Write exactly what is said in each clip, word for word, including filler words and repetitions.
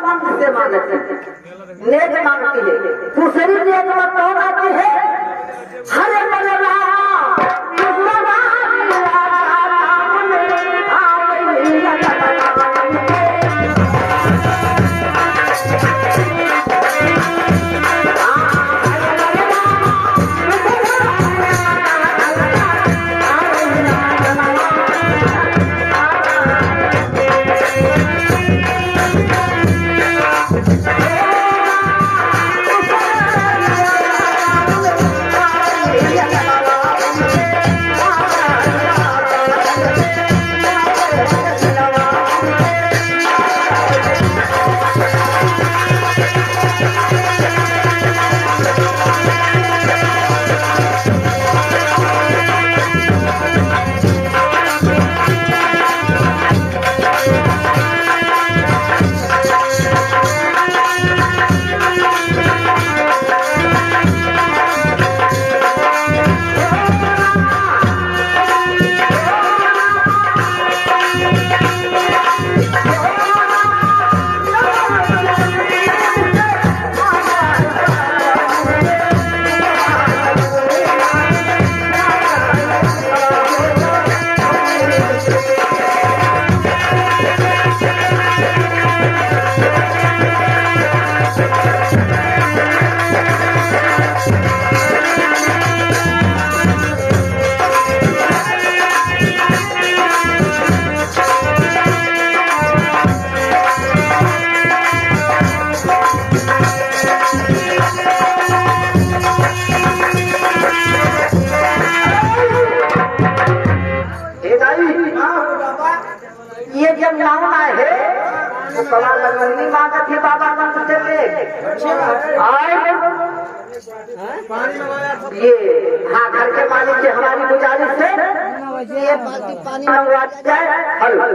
मन से मांगती है, नेग मांगती है। दूसरी नेग में कौन आती है? हरे बलराम, ए दाई, ये जब नाम आए है, तो कला लगनी मांगत है बाबा मंत्र से ले। आए, ये, हाँ, घर के मालिक से हमारी गुजारिश है, ये बाल्टी पानी मंगवा दी जाए। हेलो।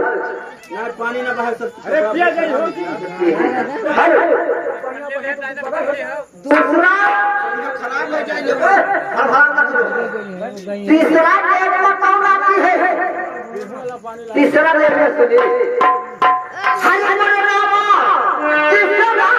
यार, पानी ना बाहर से। अरे, पिया जाए हो कि? हेलो। दूसरा, खराब हो जाए। तीसरा नेग में कौन आती है? तीसरा नेग में सुनिए। हरे रामा, तीसरा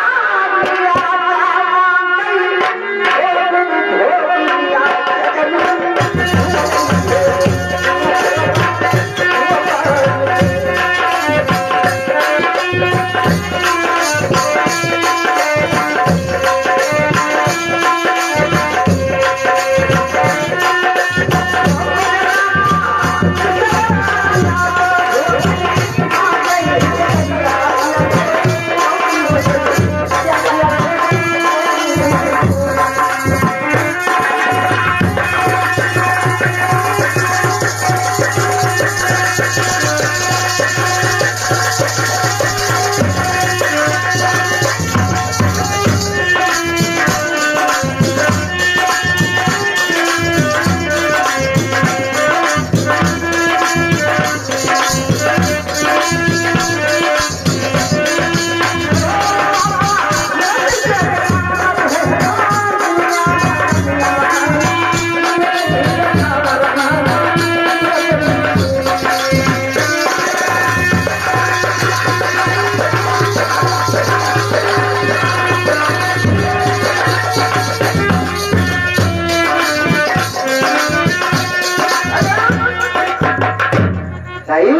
सही।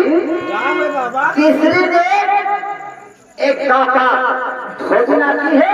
क्या है बाबा? तीसरी नेग एक काका भोजन आती है,